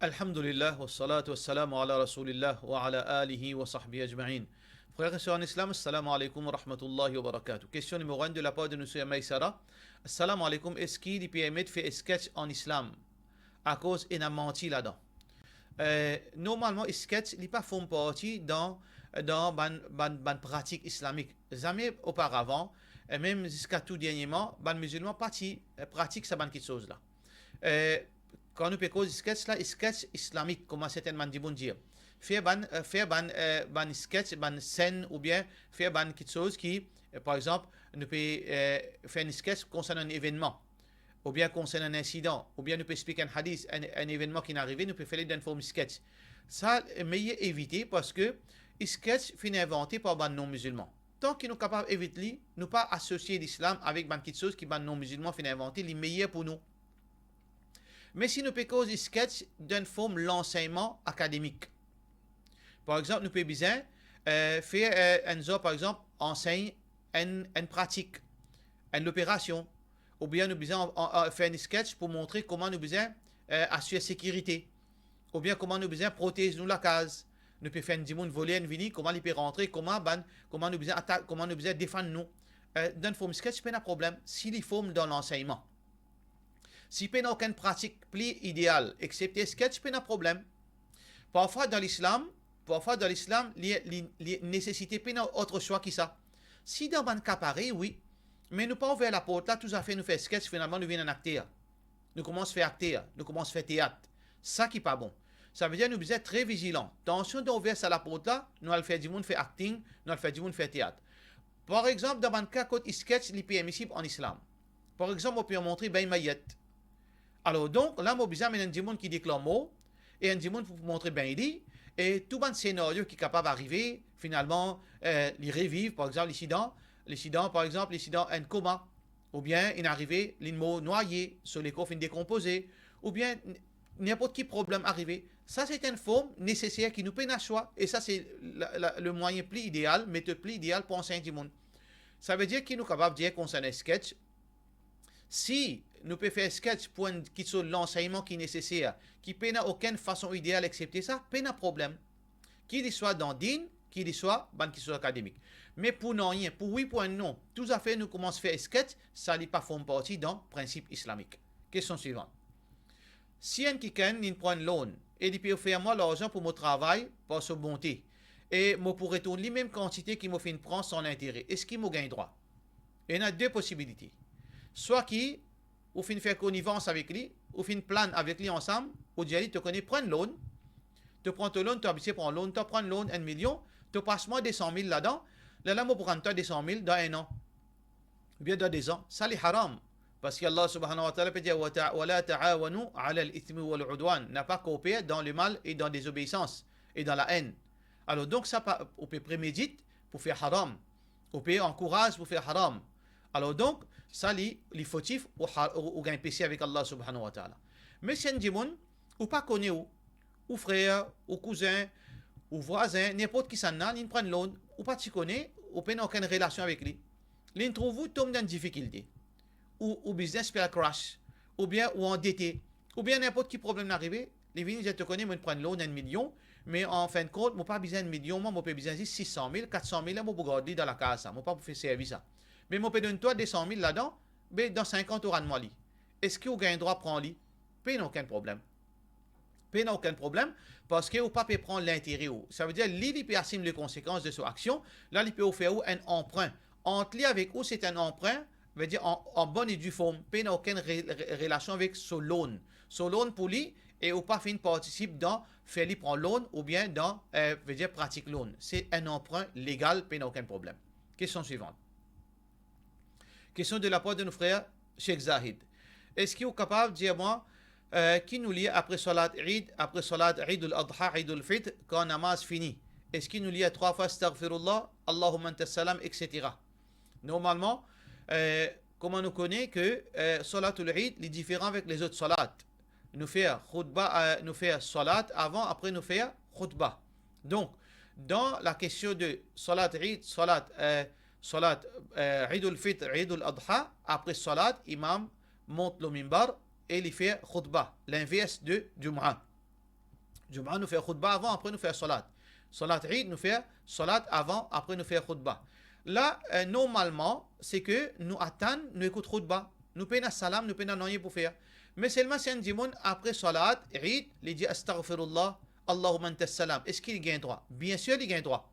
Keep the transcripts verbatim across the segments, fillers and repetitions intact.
Alhamdulillah, wassalatu wassalamu ala Rasoulillah, wa ala alihi wa sahbihi ajmain. Frer e ser an Islam, assalamu alaikum wa rahmatullahi wa barakatuh. Kestion nimero enn de lapar de nou ser Maisara. Assalamu alaikum, eski li permet fer sketch an Islam? Akoz ena manti ladan. Eh, normalman, sketch, li pa form parti dan, dan bann, bann, bann pratik islamik. Zame oparavan, e mem ziska tou dernieman, bann mizilman pa ti, eh, pratik sa bann kiksoz la. Eh, kan nou pe koz sketch la, sketch islamik, kouma sertenn bann dimoun dir. Fer bann, eh, fer bann, eh, bann sketch, bann senn, oubien fer bann kiksoz ki, eh, par exanp, nou pe, eh, fer enn sketch konsernan enn evennman, oubien konsernan enn insidan, oubien nou pe explik enn hadis, enn, enn evennman ki'nn arive, nou pe fer li dan form sketch. Sa, eh, meyer evite, parski sketch finn invante par bann non-mizilman. Tan ki nou kapav evit li, nou pa asosie lislam avek bann kiksoz ki bann non-mizilman finn invante, li meyer pou nou. Me si nou pe koz sketch dan form lansegnman akademik. Par exanp, nou pe bizin, eh, fer, eh, enn zar, par exanp, ansegn enn, enn pratik, enn loperasion, oubien nou bizin an, an, an, fer enn sketch pou montre kouma nou bizin, eh, asir sekirite, oubien kouma nou bizin protez nou lakaz. Nou pe fer enn dimoun voler inn vini, kouma li pe rantre, kouma bann, kouma nou bizin atak, kouma nou bizin defann nou. Eh, dan form sketch, pena problem, si li form dan lansegnman. Si pena okenn pratik pli ideal, excepte sketch, pena problem. Parfwa dan lislam, parfwa dan lislam, li, li, li nesesite pena otre swa ki sa. Si dan bann ka parey, wi, me nou pa ouver laport la, tou zafer nou fer sketch, finalman nou vinn enn akter. Nou koumans fer akter, nou koumans fer teat. Sa ki pa bon. Savedir nou bizin tre vizilan. Tansion dan ouver sa laport la, nou al fer dimoun fer acting, nou al fer dimoun fer teat. Par exanp, dan bann ka kot sketch li permisib an islam. Par exanp, mo pe montre beny mayet. Alor donk, la mo bizin amenn enn dimoun ki deklar mor, e enn dimoun pou montre beny li, e tou bann senario ki kapav arive, finalman, eh, li reviv, par exanp, li sidan, li sidan, par exanp, li sidan enn koma, oubien inn arive, linn mor nwaye, so lekor finn dekonpoze, oubien n-, ninport ki problem arive. Sa se enn form neseser ki nou pena swa, e sa se la, la, le mwayin pli ideal, metod pli ideal pou ansegn dimoun. Savedir ki nou kapav dir konsernan sketch, si nou pe fer sketch pou enn kiksoz lansegnman ki neseser, ki pena okenn fason ideal excepte sa, pena problem. Ki li swa dan din, ki li swa bann kiksoz akademik. Me pou nanye, pou wi, pou enn non, tou zafer nou koumans fer sketch, sa li pa form parti dan prinsip islamik. Kestion swivan. Si enn kikenn inn pran enn loan e li pe ofer mwa larzan pou mo travay par so bonte, e mo pou retourn li mem kantite ki mo finn pran san lintere, eski mo gagn drwa? Ena de posibilite. Swa ki ou finn fer konivans avek li, ou finn plan avek li ansam, ou dir li, to kone, pran loan, to pran to loan, to abitie pran loan, to pran loan enn milion, to pas mwa de san mil ladan, lerla mo pou rann twa de san mil dan enn an, oubien dan de zan. Sa li haram, parski Allah subhanahu wa ta'ala pe dir, "Wa ta-, wa la ta'awanu alal ithmi wal udwan." Napa korper dan lemal e dan dezobeisans e dan laenn. Alor donk sa pa, ou pe premedit pou fer haram, ou pe ankouraz pou fer haram. Alor donk, sa li, li fotif, ou ha-, ou, ou gagn pese avek Allah subhanahu wa ta'ala. Me si enn dimoun, ou pa kone ou, ou frer, ou kouzin, ou vwazin, ninport kisannla, linn pran loan, ou pa ti kone, ou pena okenn relasion avek li. Linn trouv ou tom dan difikilte. Ou, ou biznes pe al crash, oubien ou andete, oubien ninport ki problem arive, li vini dir, to kone, mo pran loan enn milion, me an fin de kont, mo pa bizin enn milion, mwa, mo pe bizin zis sis san mil, kat san mil, mo pou gard li dan lakaz sa, mo pa pou fer servi sa. Me mo pe donn twa de san mil ladan, be dan sink an to rann mwa li. Eski ou gagn drwa pran li? Pena okenn problem. Pena okenn problem, parski ou pa pe pran lintere ou. Savedir li, li pe asim le konsekans de so aksion, la li pe ofer ou enn anprin. Ant li avek ou, se enn anprin, vedir an, an bonn e di form, pena okenn re-, re-, relasion avek so loan. So loan pou li, e ou pa finn partisip dan fer li pran loan oubien dan, eh, vedir pratik loan. Se enn anprin legal, pena okenn problem. Kestion swivan. Kestion de lapar de nou frer Sheikh Zahid. Eski ou kapav dir mwa, eh, ki nou lir apre salat Eid, apre salat Eid al-Adha, Eid al-Fitr, kan namaz fini? Eski nou lir trwa fwa Astaghfirullah, Allahumma anta salam, et cetera? Normalman, eh, kouma nou kone ke, eh, salatul Eid, li diferan avek lezot salat. Nou fer khoutba, eh, nou fer salat avan, apre nou fer khoutba. Donk, dan la kestion de salat Eid, salat, eh, salat, eh, Eid al-Fitr, Eid al-Adha, apre salat, imam mont lor minbar e li fer khoutba, linvers de Jum'a. Juma nou fer khoutba avan, apre nou fer salat. Salat Eid, nou fer salat avan, apre nou fer khoutba. La, eh, normalman, se ke nou atann, nou ekout khoutba. Nou pena salam, nou pena nanye pou fer. Me selman si enn dimoun, apre salat Eid, li dir, "Astaghfirullah, Allahumma anta salam." Eski li gagn drwa? Biensir li gagn drwa.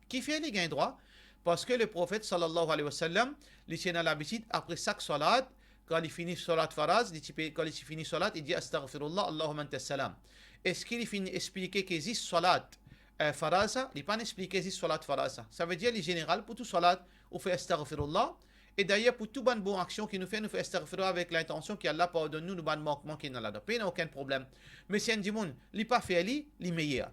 Kifer li gagn drwa? Parski Leprofet, sallallahu alayhi wa sallam, li ti ena labitid, apre sak salat, kan li fini salat faraz, li ti pe, kan li ti fini salat, li dir, "Astaghfirullah, Allahumma anta salam." Eski li finn explike ki zis salat, eh, faraz sa? Li pa'nn explike zis salat faraz sa. Savedir, li zeneral pou tou salat, ou fer astaghfirullah. E dayer, pou tou bann bon aksion ki nou fer, nou fer astaghfirullah avek lintansion ki Allah pardonn nou, nou bann mankman ki ena ladan. Pena okenn problem. Me si enn dimoun, li pa fer li, li meyer.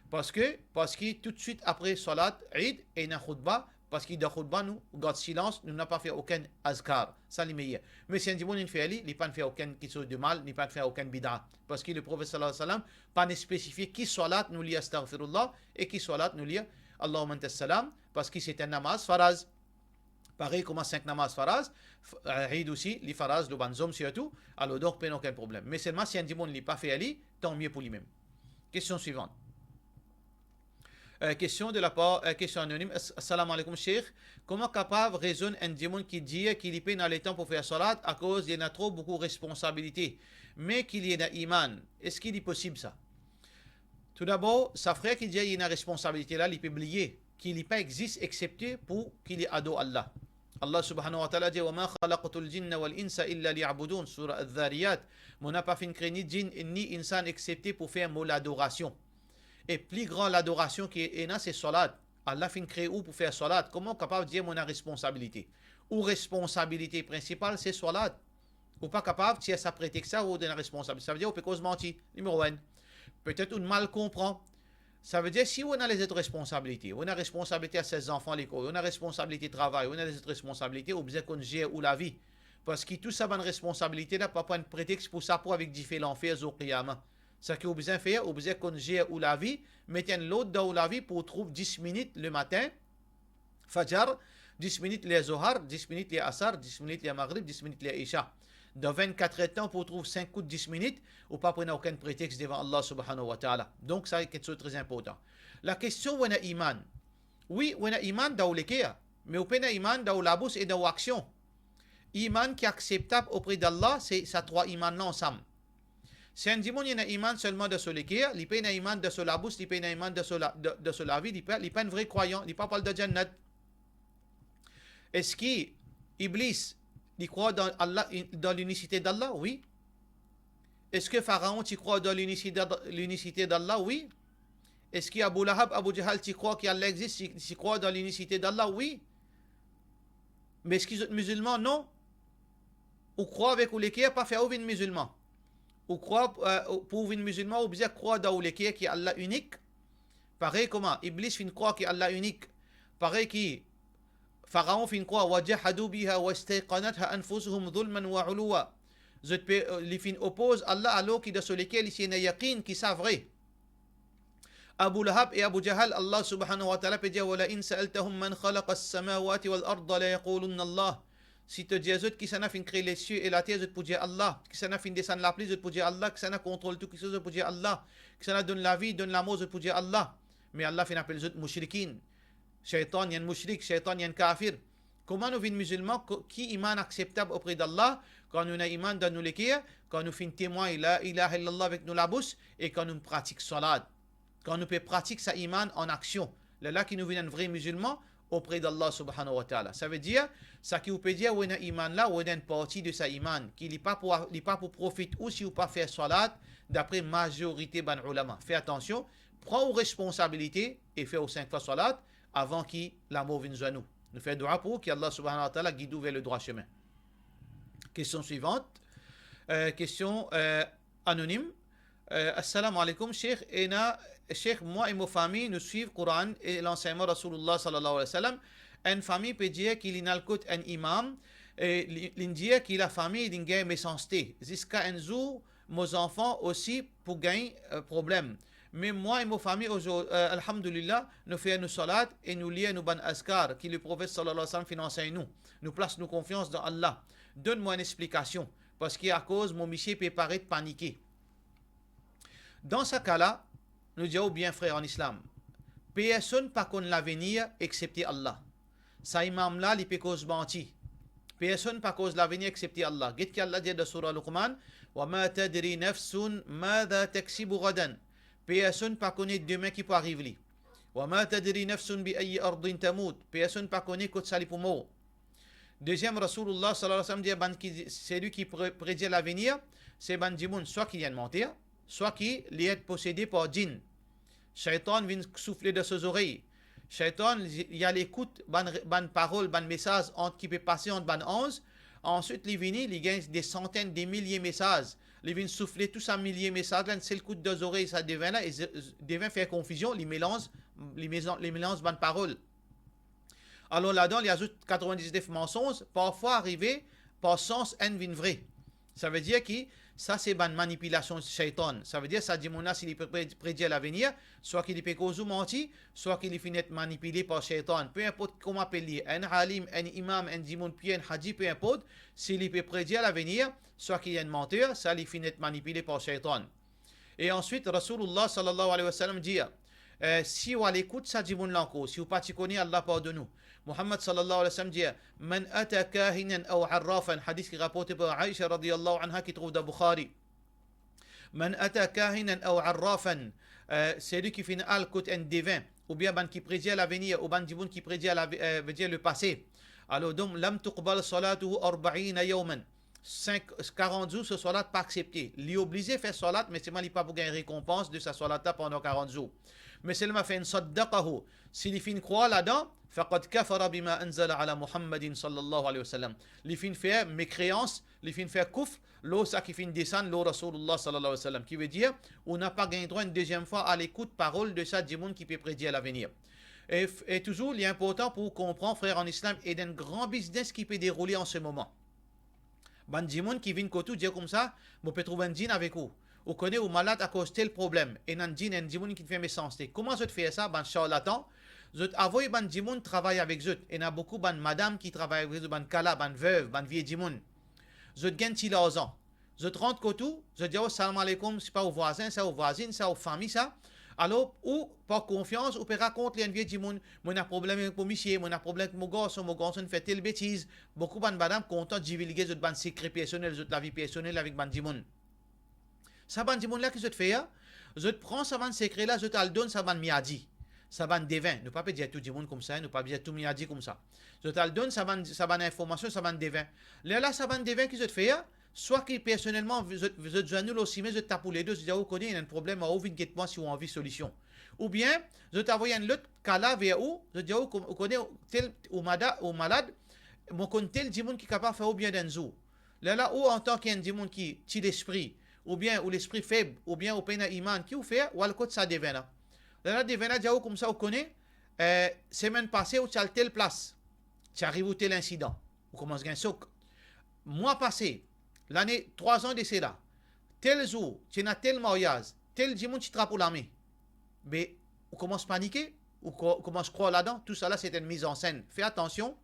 Parski, parski toutswit apre salat Eid, ena khoutba, parski dan khoutba nou gard silans, nou napa fer okenn azkar. Sa li meyer. Me si enn dimoun inn fer li, li pa'nn fer okenn kiksoz de mal, li pa'nn fer okenn bida. Parski Leprofet, sallallahu alayhi wa sallam, pa'nn spesifie ki salat nou lir astaghfirullah e ki salat nou lir Allahumma anta salam, parski se enn namaz faraz. Parey kouma sink namaz faraz, f-, eh, Eid osi, li faraz lor bann zom sirtou, alor donk pena okenn problem. Me selman si enn dimoun li pa fer li, tanmie pou limem. Kestion swivan. Eh, kestion de lapar, eh, kestion anonim. As-, Assalamu alaikum, Sheikh. Kouma kapav rezonn enn dimoun ki dir ki li pena letan pou fer salat akoz li ena tro boukou responsabilite, me ki li ena iman? Eski li posib sa? Toudabor, sa frer ki dir li ena responsabilite la, li pe bliye ki li pa exis exsepte pou ki li ador Allah. Allah subhanahu wa ta'ala dir, "Wa ma khalaqtul jinna wal insa illa liya'budun," Surat Adh-Dhariyat. Mo napa finn kre ni jinn ni insan exsepte pou fer mo ladorasion. E pli gran ladorasion ki ena, se salat. Allah finn kre ou pou fer salat. Kouma ou kapav dir mo ena responsabilite? Ou responsabilite prinsipal, se salat. Ou pa kapav tir sa pretex sa ou ena responsabilite. Savedir ou pe koz manti. Nimero enn. Petet ou'nn mal konpran. Savedir si ou ena lezot responsabilite, ou ena responsabilite a ses zanfan lekol, ou ena responsabilite travay, ou ena lezot responsabilite, ou bizin konn zer ou lavi. Parski tou sa bann responsabilite la pa pou enn pretex pou sa pou avek dife lanfer zour Qiyama. Seki ou bizin fer, ou bizin konn zer ou lavi, met enn lord dan ou lavi pou ou trouv dis minit lematin, Fajar, dis minit ler Zohar, dis minit ler Asar, dis minit ler Magrib, dis minit ler Isha. Dan vinn-kat er tan pou ou trouv sink kout dis minit, ou pa pou ena okenn pretex devan Allah subhanahu wa ta'ala. Donk sa kiksoz tre inportan. Lakestion, ou ena iman? Wi, ou ena iman dan ou leker, me ou pena iman dan ou labous e dan ou aksion. Iman ki akseptab opre d'Allah, se sa trwa iman la ansam. Si enn dimoun ena iman selman dan so leker, li pena iman dan so labous, li pena iman dan so la-, dan, dan so lavi, li pa, li pa enn vre krwayan, li pa pou al dan Jannat. Eski Iblis, li krwar dan Allah, dan linisite d'Allah? Wi. Eski Faraon ti krwar dan linisite, linisite d'Allah? Wi. Eski Abu Lahab, Abu Jahal ti krwar ki Allah exis, ti, ti krwar dan linisite d'Allah? Wi. Me eski zot mizilman? Non. Ou krwar avek ou leker pa fer ou vinn mizilman. Ou krwar, eh, pou ou vinn mizilman, ou bizin krwar dan ou leker ki Allah inik. Parey kouma Iblis finn krwar ki Allah inik. Parey ki Faraon finn krwar, "Wa jahadu biha wastayqanatha anfusuhum zulman wa uluwa." Zot pe, eh, li finn opoz Allah alor ki dan so leker li ti ena yakin ki sa vre. Abu Lahab e Abu Jahal, Allah subhanahu wa ta'ala pe dir, "Wa la in sa'altahum man khalaqas samawati wal arda la yaqulunna Allah." Si to dir zot kisannla finn kre lesie e later, zot pou dir Allah. Kisannla finn desann lapli, zot pou dir Allah. Kisannla kontrol tou kiksoz, zot pou dir Allah. Kisannla donn lavi, donn lamor, zot pou dir Allah. Me Allah finn apel zot mushrikin. Shaytan, li enn mushrik, Shaytan, li enn kafir. Kouma nou vinn mizilman? Ko-, ki iman akseptab opre d'Allah? Kan nou ena iman dan nou leker, kan nou finn temwagn la ilaha illallah avek nou labous, e kan nou pratik salat. Kan nou pe pratik sa iman an aksion, lerla ki nou vinn enn vre mizilman opre d'Allah subhanahu wa ta'ala. Savedir, sa ki ou pe dir ou ena iman la, ou ena enn parti de sa iman, ki li pa pou, li pa pou profit ou si ou pa fer salat, dapre mazorite bann oulama. Fer atansion, pran ou responsabilite e fer ou sink fwa salat avan ki lamor vinn zwenn ou. Nou fer dua pou ou ki Allah subhanahu wa ta'ala gid ou ver le drwa semin. Kestion swivan. Eh, kestion, eh, anonim. Eh, Assalamu alaikum, Sheikh. Ena, Sheikh, moi et mon famille, nous suivons Coran et l'enseignement Rasulullah sallallahu alayhi wa sallam. Enn fami pe dir ki li'nn al kot enn imam, e li, li'nn dir ki lafami li'nn gagn mesanste. Ziska enn zour, mo zanfan osi pou gagn, eh, problem. Me moi et mon famille, ozor-, eh, alhamdulillah, nou fer nou salat e nou lir nou bann azkar ki Leprofet sallallahu alayhi wa sallam finn ansegn nou. Nou plas nou konfians dan Allah. Donn mwa enn explikasion, parski akoz mo misie pe paret panike. Dan sa ka la, Nou dir ou bien, frer an Islam, personn pa konn lavenir exepte Allah. Sa imam la, li pe koz manti. Personn pa koz lavenir exepte Allah. Get ki Allah dir dan soura Luqman, "Wa ma tadri nafsun madha taksibu ghadan." Personn pa kone demin ki pou ariv li. "Wa ma tadri nafsun bi ayyi ardin tamut." Personn pa kone kot sa li pou mor. Deziem, Rasoulullah sallallahu alayhi wa sallam dir, bann ki, selwi ki pre-, predir lavenir, se bann dimoun swa ki li enn manter, swa ki li et posede par djinn. Shaytan vinn soufle dan so zorey. Shaytan, li, li al ekout bann re-, bann parol, bann mesaz ant, ki pe pase ant bann anz. Answit, li vini, li gagn de santenn, de milie mesaz. Li vinn soufle tou sa milie mesaz la, enn sel kout dan zorey sa devin la, e ze-, devin fer konfizion, li melanz, li mezan-, li melanz bann parol. Alor ladan, li azout katrevin-diz-nef mansonz, parfwa arive, par sans, enn vinn vre. Savedir ki sa se bann manipilasion shaytan. Savedir sa dimoun la, si li pre-, pre-, predir lavenir, swa ki li pe koz ou manti, swa ki li finn et manipile par shaytan. Pe inport kouma apel li, enn alim, enn imam, enn dimoun pie, enn hadji, pe inport, si li pe predir lavenir, swa ki li enn manter, sa li finn et manipile par shaytan. E answit, Rasoulullah sallallahu alayhi wa sallam dir, eh, si ou al ekout sa dimoun la ankor, si ou pa ti kone, Allah pardonn ou. Muhammad sallallahu alayhi wa sallam dir, "Man ata kahinan aw arrafan", hadis ki raporte par Aisha radiyallahu anha, ki trouv dan Bukhari. "Man ata kahinan aw arrafan", eh, selwi ki finn al kot enn devin, oubien bann ki predir lavenir, ou bann dimoun ki predir lave-, eh, vedir lepase. Alor, donk, "lam tuqbal salatuhu arba'ina yawman." Sink, karant zour, so swalat pa aksepte. Li oblize fer swalat, me selman li pa pou gagn rekonpans de sa swalat la pandan karant zour. Me selman fa in saddaqahu, si li finn krwar ladan, faqad kafara bima anzala ala Muhammadin sallallahu alayhi wa sallam. Li finn fer mekreans, li finn fer koufr lor sa ki finn desann lor Rasoulullah sallallahu alayhi wa sallam. Ki vedir, ou napa gagn drwa enn deziem fwa al ekout parol de sa dimoun ki pe predir lavenir. E f-, e touzour, li inportan pou ou konpran, frer an Islam, e dan enn gran biznes ki pe deroule an se moman. Bann dimoun ki vinn kot ou, dir koumsa, "Mo pe trouv enn djinn avek ou. Ou kone ou malad akoz tel problem, ena enn djinn, enn dimoun ki fer mesanste." Kouma zot fer sa, bann sharlatan? Zot avoy bann dimoun travay avek zot. Ena boukou bann madam ki travay avek zot, bann kala, bann vev, bann vie dimoun. Zot gagn ti larzan. Zot rant kot ou, zot dir, "O, salam aleykoum, se pa ou vwazin sa, ou vwazinn sa, ou fami sa." Alor, ou, par konfians, ou pe rakont li enn vie dimoun, "Mo ena problem avek mo misie, mo ena problem avek mo garson, mo garson fer tel betiz." Boukou bann madam kontan divilge zot bann sekre personel, zot lavi personel avek bann dimoun. Sa bann dimoun la ki zot fer, zot pran sa bann sekre la, zot al donn sa bann miadi, sa bann devin. Nou pa pe dir tou dimoun koumsa, nou pa pe dir tou miadi koumsa. Zot al donn sa bann, sa bann informasion, sa bann devin. Lerla sa bann devin ki zot fer, swa ki personelman zot, zot zwenn ou lor sime, zot tap ou ledo, zot dir, "Ou kone, ena enn problem, ou vinn get mwa si ou anvi solision." Oubien, zot avoy enn lot kala ver ou, zot dir, "Ou kon-, ou kone, tel, ou mada-, ou malad, mo konn tel dimoun ki kapav fer ou bien dan enn zour." Lerla ou, antan ki enn dimoun ki ti lespri, oubien ou lespri feb, oubien ou pena iman, ki ou fer? Ou al kot sa devin la. Lerla devin la dir ou koumsa, "Ou kone, eh, semenn pase ou ti al tel plas, ti ariv ou tel insidan." Ou koumans gagn sok. Mwa pase, lane, trwa zan de sela, tel zour, ti ena tel maryaz, tel dimoun ti trap ou lame. Be, ou koumans panike, ou ko-, ou koumans krwar ladan, tousala se enn mizansenn. Fer atansion,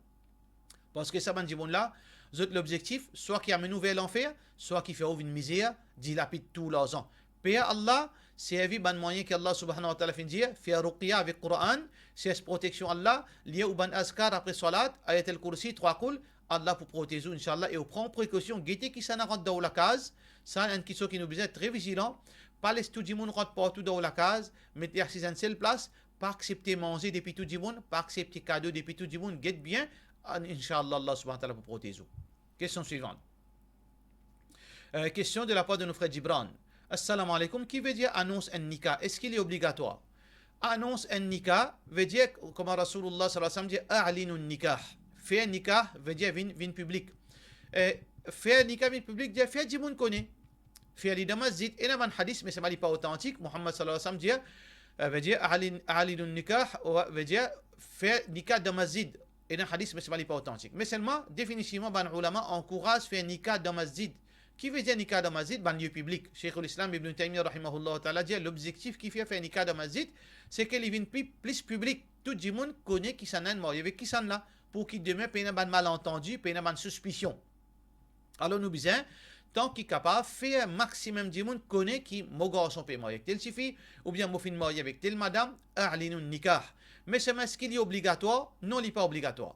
parski sa bann dimoun la, zot lobzektif, swa ki amenn ou ver lanfer, swa ki fer ou vinn mizer, dilapid tou larzan. Per Allah, servi bann mwayin ki Allah subhanahu wa ta'ala finn dir, fer ruqya avek Quran, sers proteksion Allah, lir ou bann azkar apre swalat, Ayat al-Kursi, trwa koul, Allah pou protez ou, inshallah, e ou pran prekosion, gete kisannla rant dan ou lakaz, sa enn kisoz ki nou bizin tre vizilan, pa les tou dimoun rant partou dan ou lakaz, met li asiz enn sel plas, pa aksepte manze depi tou dimoun, pa aksepte kado depi tou dimoun, get bien, an-, inshallah, Allah subhanahu wa ta'ala pou protez ou. Kestion swivan. Euh, kestion de lapar de nou frer Gibran. Assalamu alaikum, ki vedir anons enn nika? Eski li obligatwar? Anons enn nika vedir, kouma Rasoulullah sallallahu alayhi wa sallam dir, "A'linu nikah." Fer nika vedir vinn, vinn piblik. Eh, fer nika vinn piblik, dir fer dimoun kone. Fer li dan masjid, ena bann hadis, me selman li pa otantik. Muhammad sallallahu alayhi wa sallam dir, eh, vedir, "A'lin-, a'linu nikah", ou vedir fer nika dan masjid. Ena hadis, me selman li pa otantik. Me selman, definitivman, bann oulama ankouraz fer nika dan masjid. Ki vedir nika dan masjid? Bann lie piblik. Sheikh al-Islam Ibn Taymiyyah rahimahullah ta'ala dir, lobzektif ki fer fer nika dan masjid, se ki li vinn pli, plis piblik. Tou dimoun kone kisannla inn marye avek kisannla, pou ki demin pena bann malantandi, pena bann sispision. Alor nou bizin tan ki kapav, fer maximum dimoun kone ki mo garson pe marye avek tel tifi, oubien mo finn marye avek tel madam, a'linu nikah. Me selman eski li obligatwar? Non, li pa obligatwar.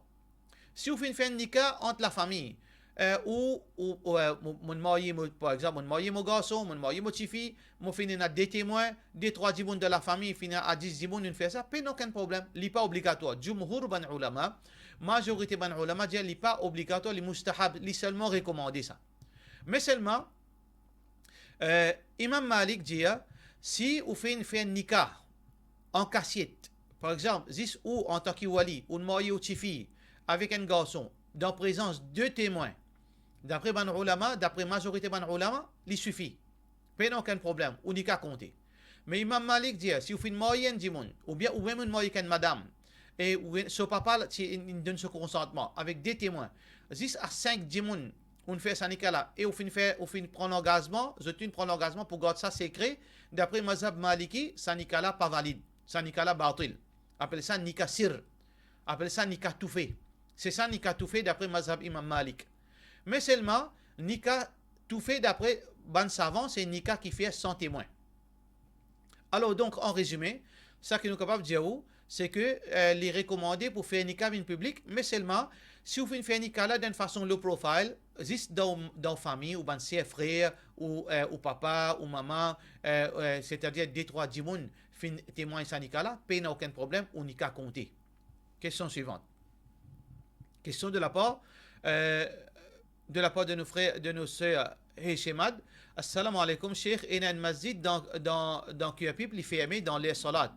Si ou finn fer enn nika ant lafami, eh, ou, ou, ou, eh, mo, mo'nn marye mo, par exanp, mo'nn marye mo garson, mo'nn marye mo tifi, mo finn ena de temwin, de trwa dimoun dan lafami, finn ena dis dimoun, nou'nn fer sa, pena okenn problem, li pa obligatwar. Jumhur bann oulama, mazorite bann oulama dir li pa obligatwar, li mustahab, li selman rekomande sa. Me selman, eh, Imam Malik dir, si ou finn fer nika an kasiet, par exanp, zis ou antan ki wali, ou'nn marye ou tifi avek enn garson, dan prezans de temwin, dapre bann oulama, dapre mazorite bann oulama, li sifi. Pena okenn problem, ou nika konte. Me Imam Malik dir, si ou finn marye enn dimoun, oubien ou mem ou'nn marye ek enn madam, e ou, so papa la, ti, inn, inn donn so konsantman avek de temwin, zis a sink dimoun, ou'nn fer sa nika la, e ou finn fer, ou finn pran langazman, zot inn pran langazman pou gard sa sekre, dapre mazhab Maliki, sa nika la pa valid, sa nika la batil. Apel sa nika sir, apel sa nika toufe. Se sa nika toufe dapre mazhab Imam Malik. Me selman, nika toufe dapre bann savan, se nika ki fer san temwin. Alor, donk, an rezime, sa ki nou kapav dir ou, se ke, eh, li rekomande pou fer nika vinn piblik, me selman, si ou finn fer nika la dan enn fason low profile, zis dan, dan fami, ou bann ser, frer, ou, eh, ou papa, ou mama, eh, eh, setadir de, trwa dimoun finn temwagn sa nika la, pena okenn problem, ou nika konte. Kestion swivan. Kestion de lapar, eh, de lapar de nou frer, de nou ser Heshemad. Assalamu alaikum, Sheikh, ena enn masjid dan, dan, dan Curepipe, li ferme dan ler salat.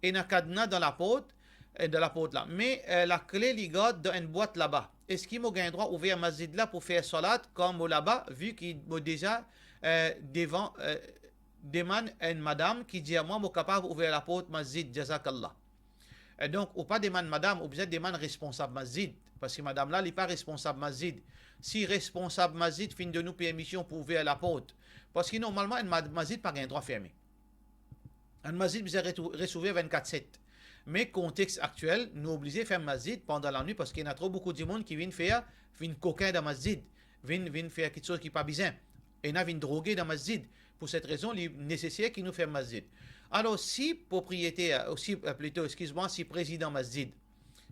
Ena kadna dan laport, eh, dan laport la. Me, eh, lakle li gard dan enn bwat laba. Eski mo gagn drwa ouver masjid la pou fer salat kan mo laba, vi ki mo deza, eh, devan, eh, demann enn madam ki dir mwa mo kapav ouver laport masjid? Jazakallah. E donk, ou pa demann madam, ou bizin demann responsab masjid, parski madam la, li pa responsab masjid. Si responsab masjid finn donn ou permision pou ouver laport, parski normalman, enn mad-, masjid pa gagn drwa ferme. Enn masjid bizin retou-, res ouver vennkat set. Me kontex aktiel, nou oblize ferm masjid pandan lanwit, parski ena tro boukou dimoun ki vinn fer, vinn kokin dan masjid, vinn, vinn fer kiksoz ki pa bizin. Ena vinn droge dan masjid. Pou set rezon, li neseser ki nou ferm masjid. Alor, si propriyeter, ou si, eh, plito, eskiz mwa, si prezidan masjid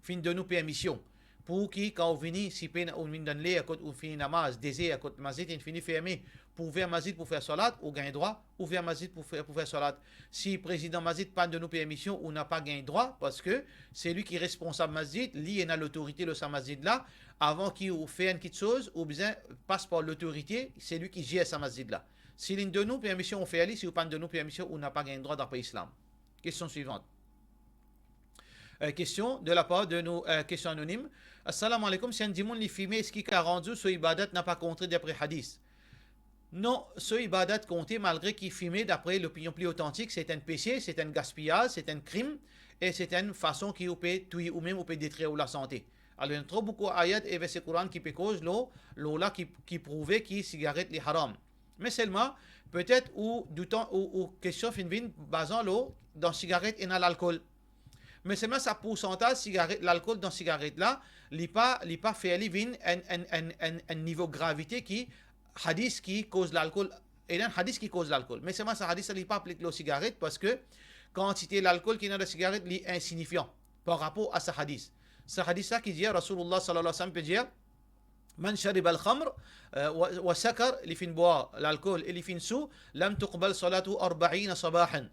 finn donn ou permision pou ki, kan ou vini, si pena, ou vinn dan ler kot ou fini namaz, dezer, kot masjid inn fini ferme, pou ouver masjid pou fer salat, ou gagn drwa ouver masjid pou fer, pou fer salat. Si prezidan masjid pa donn ou permision, ou napa gagn drwa, parski se li ki responsab masjid, li ena lotorite lor sa masjid la. Avan ki ou fer enn kiksoz, ou bizin pas par lotorite, se li ki zer sa masjid la. Si linn donn ou permision, ou fer li, si ou pa'nn donn ou permision, ou napa gagn drwa dapre Islam. Kestion swivan. Eh, kestion de lapar de nou, eh, kestion anonim. Assalamu alaikum, si enn dimoun li fime, eski karant zour so ibadat napa konte dapre hadis? Non, so ibadat konte malgre ki fime, dapre lopinion pli otantik, se enn pese, se enn gaspiyaz, se enn krim, e se enn fason ki ou pe touy oumem, ou pe detrir ou lasante. Alor, ena tro boukou ayat e verse Koran ki pe koz lor, lor la ki, ki prouve ki sigaret li haram. Me selman, petet ou doutan, ou, ou kestion finn vinn bazan lor, dan sigaret ena lalkol. Me selman sa poursantaz sigaret, lalkol dan sigaret la, li pa, li pa fer li vinn enn, enn, enn, enn, enn nivo gravite ki hadis ki koz lalkol, ena enn hadis ki koz lalkol. Me selman sa hadis la, li pa aplik lor sigaret, parski kantite lalkol ki ena dan sigaret, li insinifian par rapor a sa hadis. Sa hadis la ki dir, Rasoulillah sallallahu alayhi wa sallam pe dir, "Man shariba al-khamr, eh, wa, wa sakar", li finn bwar lalkol e li finn sou, "lam tuqbal salatuhu arba'ina sabahan."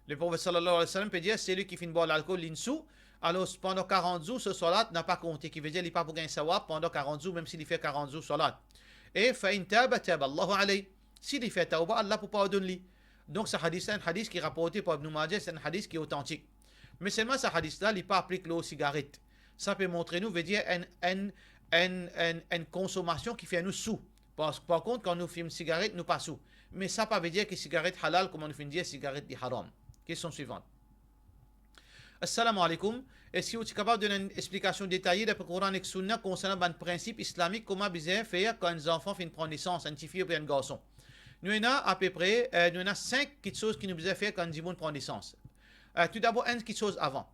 Le Profet sallallahu alayhi wa sallam pe dir, seli ki finn bwar lalkol, linn sou, alor pandan karant zour, so salat napa konte, ki vedir li pa pou gagn sawab pandan karant zour, mem si li fer karant zour salat. E "fa in taba, taba Allahu alayh", si li fer tawba, Allah pou pardonn li. Donk sa hadis la, enn hadis ki raporte par Ibn Majah, se enn hadis ki otantik. Me selman sa hadis la, li pa aplik lor sigaret. Sa pe montre nou, vedir enn, enn, enn, enn, enn konsomasion ki fer nou sou. Par, par kont, kan nou fim sigaret, nou pa sou. Me sa pa vedir ki sigaret halal, kouma nou finn dir, sigaret li haram. Kestion swivan. Assalamu alaikum. Eski ou ti kapav donn enn explikasion detaye dapre Koran ek Sunna konsernan bann prinsip islamik, kouma bizin fer kan enn zanfan finn pran nesans, enn tifi oubien enn garson? Nou ena apepre, eh, nou ena sink kiksoz ki nou bizin fer kan enn dimoun pran nesans. Eh, toudabor, enn kiksoz avan.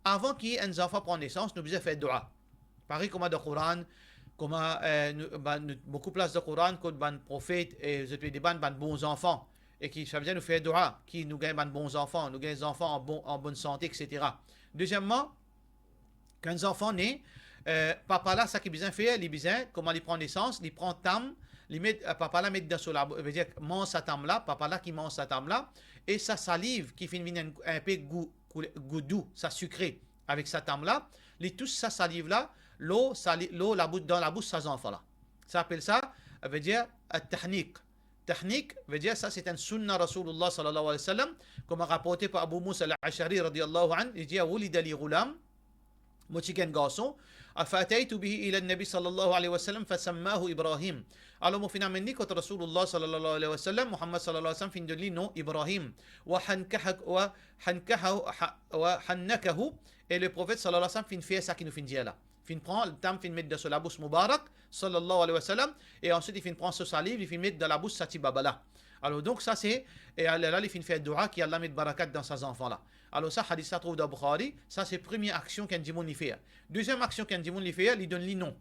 Avan ki enn zanfan pran nesans, nou bizin fer dua. Parey kouma dan Koran, Kouma, eh, nou, bann, nou, boukou plas dan Koran kot bann profet, e zot pe dir bann, bann bon zanfan. E ki, savedir nou fer dua, ki nou gagn bann bon zanfan, nou gagn zanfan an bon, an bonn sante, et cetera. Dezieman, kan zanfan ne, eh, papa la, sa ki bizin fer, li bizin, kouma li pran nesans, li pran tam, li met, eh, papa la met dan so labous, vedir manz sa tam la, papa la ki manz sa tam la, e sa saliv ki finn vinn enn, enn pe gou, koule-, gou dou, sa sikre, avek sa tam la, li tous sa saliv la, lor, sali-, lor labous, dan labous sa zanfan la. Sa apel sa, vedir, at-tahnik. Tahnik, vedir sa, se enn sunna Rasoulillah sallallahu alayhi wa sallam, kouma raporte par Abu Musa al-Ash'ari radiyallahu anhu, li dir, "Wulida li ghulam", mo ti gagn garson, "fa ataytu bihi ila Nabi sallallahu alayhi wa sallam, fa sammahu Ibrahim." Alor, mo finn amenn li kot Rasoulillah sallallahu alayhi wa sallam, Muhammad sallallahu alayhi wa sallam finn donn li nom Ibrahim. Wa hankaha-, wa hankaha-, ha-, wa hannakahu, e le profet sallallahu alayhi wa sallam finn fer sa ki nou finn dir la. Finn pran tam, finn met dan so labous moubarak, sallallahu alayhi wa sallam, e answit li finn pran so saliv, li finn met dan labous sa ti baba la. Alor, donk, sa se, e la, la, li finn fer dua ki Allah met barakat dan sa zanfan la. Alor, sa hadis la trouv dan Bukhari, sa se premie aksion ki enn dimoun li fer. Deziem aksion ki enn dimoun li fer, li donn li nom.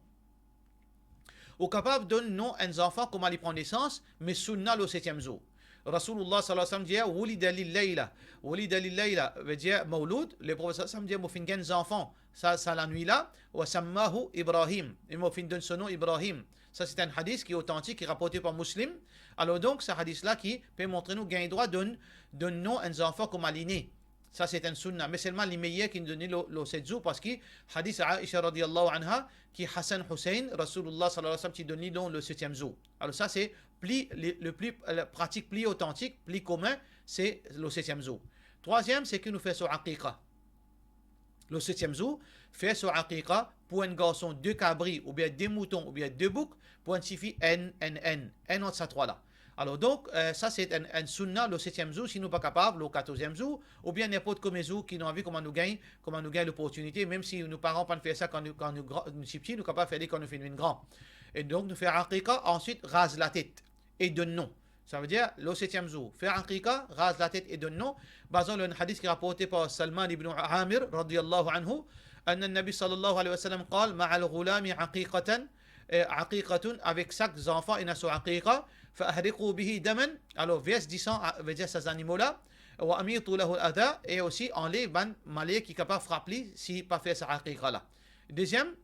Ou kapav donn nom enn zanfan kouma li pran nesans, me sunna lor setiem zour. Rasoulillah sallallahu alayhi wa sallam dir, "Wulida li layla." "Wulida li layla", vedir mawloud, le profet sallallahu alayhi wa sallam dir, "Mo finn gagn zanfan sa, sa lanwit la, wa sammahu Ibrahim." E mo finn donn so nom Ibrahim. Sa se enn hadis ki otantik, ki raporte par Muslim. Alor donk, sa hadis la ki pe montre nou gagn drwa donn, donn nom enn zanfan kouma li ne. Sa se enn sunna, me selman li meyer ki donn li lor, lor set zour, parski hadis Aisha radiyallahu anha, ki Hasan Husein, Rasoulillah sallallahu alayhi wa sallam ti donn li nom lor setiem zour. Alor sa se pli, le, le pli, le pratik pli otantik, pli komin, se lor setiem zour. Trwaziem, se ki nou fer so aqiqa. Lor setiem zour, fer so aqiqa pou enn garson de kabri oubien de mouton oubien de bouk, pou enn tifi enn, enn, enn, enn ant sa trwa la. Alor donk, eh, sa se enn, enn sunna lor setiem zour, si nou pa kapav, lor katorziem zour, oubien ninport komie zour ki nou anvi, kouma nou gagn, kouma nou gagn loportinite, mem si nou paran pa'nn fer sa kan nou, kan nou gran, nou ti piti, nou kapav fer li kan nou finn vinn gran. E donk, nou fer aqiqa, answit raz latet e donn nom. Savedir, lor setiem zour, fer aqiqa, raz latet e donn nom, bazan lor enn hadis ki raporte par Salman ibn Amir, radiyallahu anhu, anna Nabi sallallahu alayhi wa sallam qal, "Ma'al ghulami aqiqatan", eh, aqiqatun, avek sak zanfan ena so aqiqa, "fa ahriqu bihi daman", alor vers disan, a, vedir sa zanimo la, "wa amitu lahu al-adha", e osi anlev bann maler ki kapav frap li si pa fer sa aqiqa la. Deziem,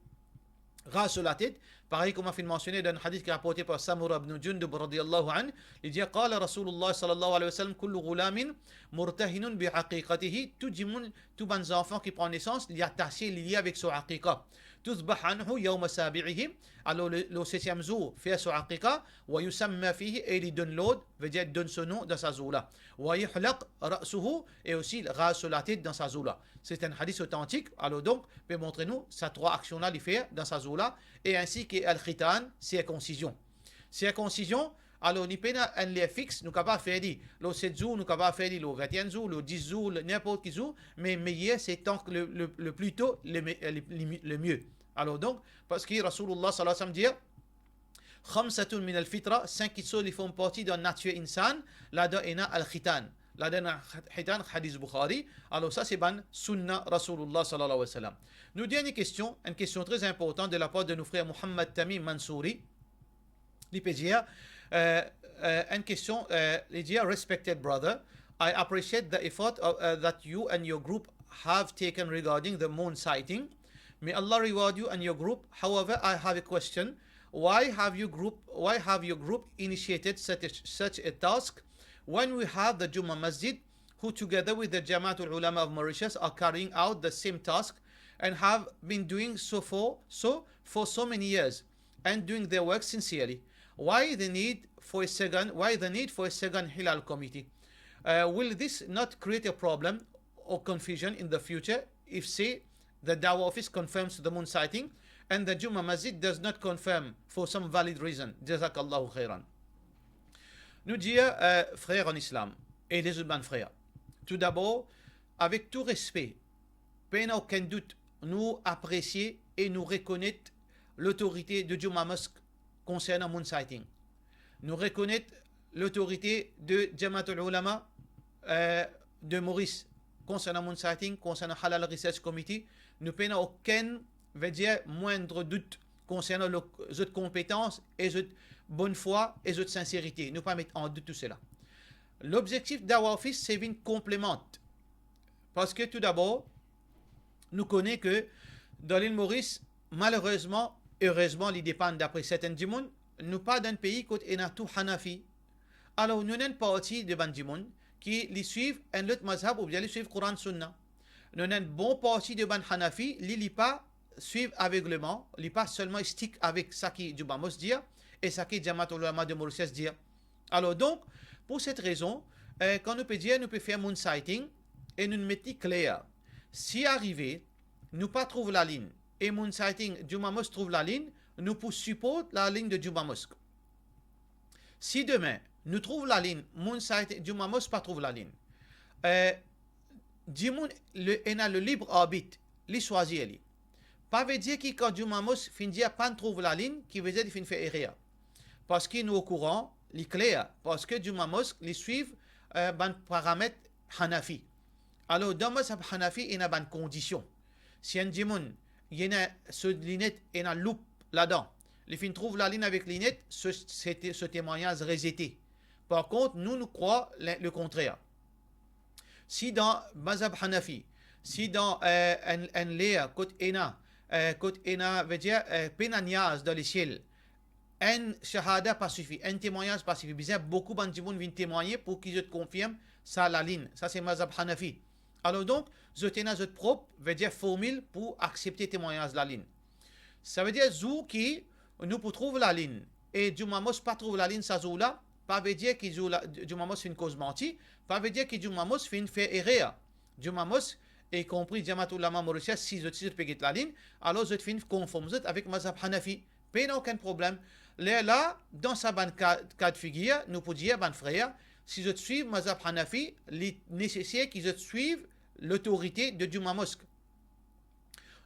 raz so latet, parey kouma finn mansione dan enn hadis ki raporte par Samura ibn Jundub radiyallahu anhu, li dir, "Qala Rasoulillah sallallahu alayhi wa sallam, kullu ghulamin murtahinun bi aqiqatihi", tou dimoun, tou bann zanfan ki pran nesans, li atase, li lie avek so aqiqa. "Tudhbahu anhu yawma sabi'ihi", alor le, lor setiem zour, fer so aqiqa, "wa yusamma fihi", e li donn lord, vedir donn so nom dan sa zour la. "Wa yuhlaq ra'suhu", e osi raz so latet dan sa zour la. Se enn hadis otantik, alor donk, pe montre nou sa trwa aksion la li fer dan sa zour la, e ainsi que al-khitan, sirkonsizion. Sirkonsizion, alor, li pena enn ler fix, nou kapav fer li lor set zour, nou kapav fer li lor vinteenn zour, lor dis zour, lor ninport ki zour, me meyer se tan ki le, le, le pli to, le me-, le, le, le mie. Alor donk, parski Rasoulillah sallallahu alayhi wa sallam dir, "Khamsatun min al-fitra", sink kitsoz li form parti dan natir insan, ladan ena al-khitan. Ladan ena khitan, hadis Bukhari. Alor sa se bann sunna Rasoulillah sallallahu alayhi wa sallam. Nou dernie kestion, enn kestion tre inportan de lapar de nou frer Muhammad Tamim Mansouri. Li pe dir, eh, eh, enn kestion, eh, li dir, "Respected brother, I appreciate the effort of, uh, that you and your group have taken regarding the moon sighting. May Allah reward you and your group. However, I have a question. Why have you group, why have your group initiated such a, such a task when we have the Juma Masjid, who together with the Jamaatul Ulama of Mauritius are carrying out the same task and have been doing so for, so for so many years and doing their work sincerely? Why the need for a second, why the need for a second Hilal committee? Uh, will this not create a problem or confusion in the future if, say, the Dawah office confirms the moon sighting and the Juma Masjid does not confirm for some valid reason?" Jazakallahu khairan. Nou dir, eh, frer an Islam e lezot bann frer, toudabor, avek tou respe, pena okenn dout, nou apresie e nou rekonet lotorite de Juma Mosque konsernan moon sighting. Nou rekonet lotorite de Jamaatul Ulama, eh, de Maurice konsernan moon sighting, konsernan Halal Research Committee. Nou pena okenn, vedir, moindre dout konsernan lo-, zot konpetans e zot bonn fwa e zot sinserite. Nou pa met an dout tou sela. Lobzektif Dawah Office, se vinn konplemant. Parski tou dabor, nou kone ke dan lil Moris, malerezman, erezman, li depann dapre sertenn dimoun, nou pa dan enn pei kot ena tou Hanafi. Alor, nou ena enn parti de bann dimoun ki li swiv enn lot mazhab oubien li swiv Koran Sunna. Nou ena enn bon parti de bann Hanafi, li, li pa swiv avegleman, li pa selman stik avek saki Juma Mosque dir e saki Jamaat Ulama de Mauritius dir. Alor donk, pou set rezon, eh, kan nou pe dir, nou pe fer moon sighting e nou met li kler. Si arive, nou pa trouv lalinn e moon sighting Juma Mosque trouv lalinn, nou pou siport lalinn de Juma Mosque. Si demin, nou trouv lalinn, moon sighting Juma Mosque pa trouv lalinn, eh, dimoun le, ena le libre arbitre, li swazir li. Pa ve dir ki kan Juma Mosque finn dir pa'nn trouv lalinn, ki ve dir li finn fer erer. Parski nou okouran, li kler, parski Juma Mosque, li swiv, eh, bann paramet Hanafi. Alor, dan mazhab Hanafi, ena bann kondision. Si enn dimoun, li ena so linet, ena loup ladan, li finn trouv lalinn avek linet, so, se te-, so temwagnaz rezete. Par kont, nou, nou krwar le, le kontrer. Si dan mazhab Hanafi, si dan, eh, enn, enn ler kot ena, eh, kot ena, ve dir, eh, pena niaz dan lesiel, enn shahada pa sifi, enn temwagnaz pa sifi, bizin boukou bann dimoun vinn temwagne pou ki zot konfirm sa lalinn. Sa se mazhab Hanafi. Alor donk, zot ena zot prop, ve dir formil pou aksepte temwagnaz lalinn. Sa ve dir zour ki nou pou trouv lalinn e Juma Mosque pa trouv lalinn sa zour la, pa ve dir ki zour la, Juma Mosque finn koz manti, pa ve dir ki Juma Mosque finn fer erer. Juma Mosque, e konpri Jamaat Ulama Mauritius, si zot, si zot pe get lalinn, alor zot finn konform zot avek mazhab Hanafi. Pena okenn problem. Lerla, dan sa bann ka-, ka de figir, nou pou dir bann frer, si zot swiv mazhab Hanafi, li neseser ki zot swiv lotorite de Juma Mosque.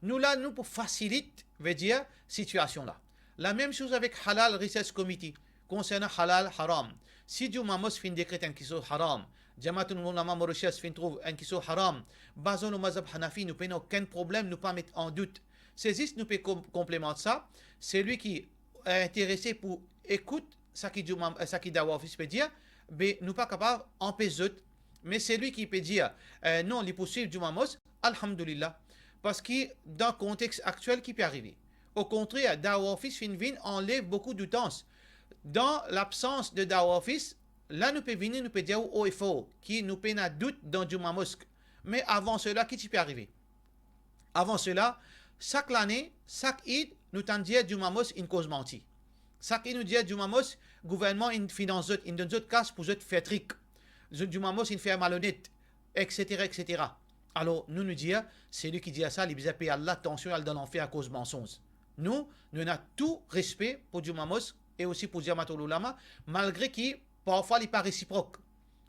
Nou la, nou pou fasilit, ve dir, sitiasion la. Lamem soz avek Halal Research Committee, konsernan halal, haram. Si Juma Mosque finn dekret enn kisoz haram, Jamaat Ulama Mauritius finn trouv enn kisoz haram, bazan lor mazhab Hanafi, nou pena okenn problem, nou pa met an dout. Se zis nou pe kom-, konplemant sa, selwi ki, eh, interese pou ekout saki Juma, eh, saki Dawah Office pe dir, be nou pa kapav anpes zot. Me selwi ki pe dir, eh, non, li pou swiv Juma Mosque, alhamdulillah. Parski dan kontex aktiel ki pe arive? Okontrer, Dawah Office finn vinn anlev boukou doutans. Dan labsans de Dawah Office, la nou pe vini, nou pe dir ou o e for ki nou pena dout dan Juma Mosque. Me avan sela, ki ti pe arive? Avan sela, sak lane, sak Eid, nou tann dir Juma Mosque inn koz manti. Sak Eid nou dir Juma Mosque, gouvernman inn finans zot, inn donn zot kas pou zot fer trik. Zot Juma Mosque inn fer malonet, et cetera, et cetera. Alor, nou, nou dir, selwi ki dir sa, li bizin pey Allah, atansion, al dan lanfer akoz mansonz. Nou, nou ena tou respe pou Juma Mosque e osi pou Jamaat Ulama, malgre ki parfwa li pa resiprok.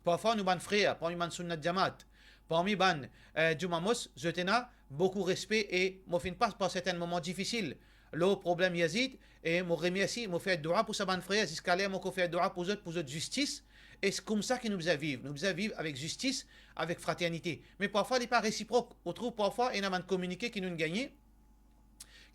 Parfwa nou bann frer, parmi bann Sunnat Jamaat, parmi bann, eh, Juma Mosque, zot ena boukou respe e mo finn pas par sertenn moman difisil. Lor problem Yazid, e mo remersi, mo fer dua pou sa bann frer, ziska ler mo ankor fer dua pou zot, pou zot zistis. E se koumsa ki nou bizin viv. Nou bizin viv avek zistis, avek fraternite. Me parfwa li pa resiprok. Ou trouv parfwa ena bann kominike ki nou gagne,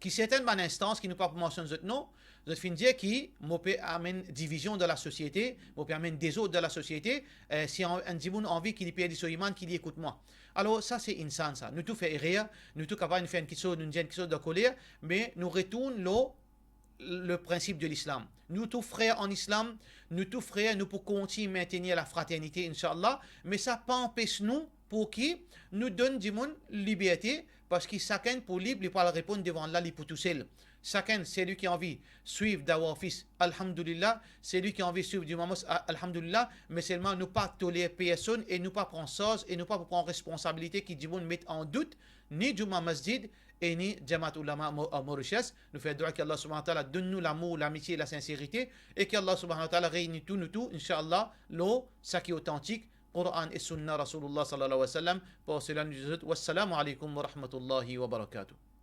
ki sertenn bann instans ki nou pa pou mansionn zot non, zot finn dir ki mo pe amenn divizion dan lasosiete, mo pe amenn dezord dan lasosiete, eh, si an-, enn dimoun anvi ki li perdi so iman, ki li ekout mwa. Alor, sa se insan sa. Nou tou fer erer, nou tou kapav fer enn kisoz, nou dir enn kisoz dan koler, me nou retourn lor le prinsip de Lislam. Nou tou frer an Islam, nou tou frer, nou pou kontign mentenir lafraternite, inshallah, me sa pa anpes nou pou ki nou donn dimoun liberte, parski sakenn pou lib, li pou al reponn devan Allah, li pou tousel. Sakenn, selwi ki anvi swiv Dawah Office, alhamdulillah, selwi ki anvi swiv Juma Mosque, a-, alhamdulillah, me selman nou pa toler personn e nou pa pran sarz e nou pa pou pran responsabilite ki dimoun met an dout ni Juma Masjid e ni Jamaat Ulama Mo-, a Mauritius. Nou fer dua ki Allah Subhanahu wa Ta'ala donn nou lamour, lamitie, lasinserite, e ki Allah Subhanahu wa Ta'ala reyni tou nou tou, inshallah, lor saki otantik, Quran e Sunna Rasulullah sallallahu alayhi wa sallam. Par sela, nou dir zot, wassalamu alaykum wa rahmatullahi wa barakatuh.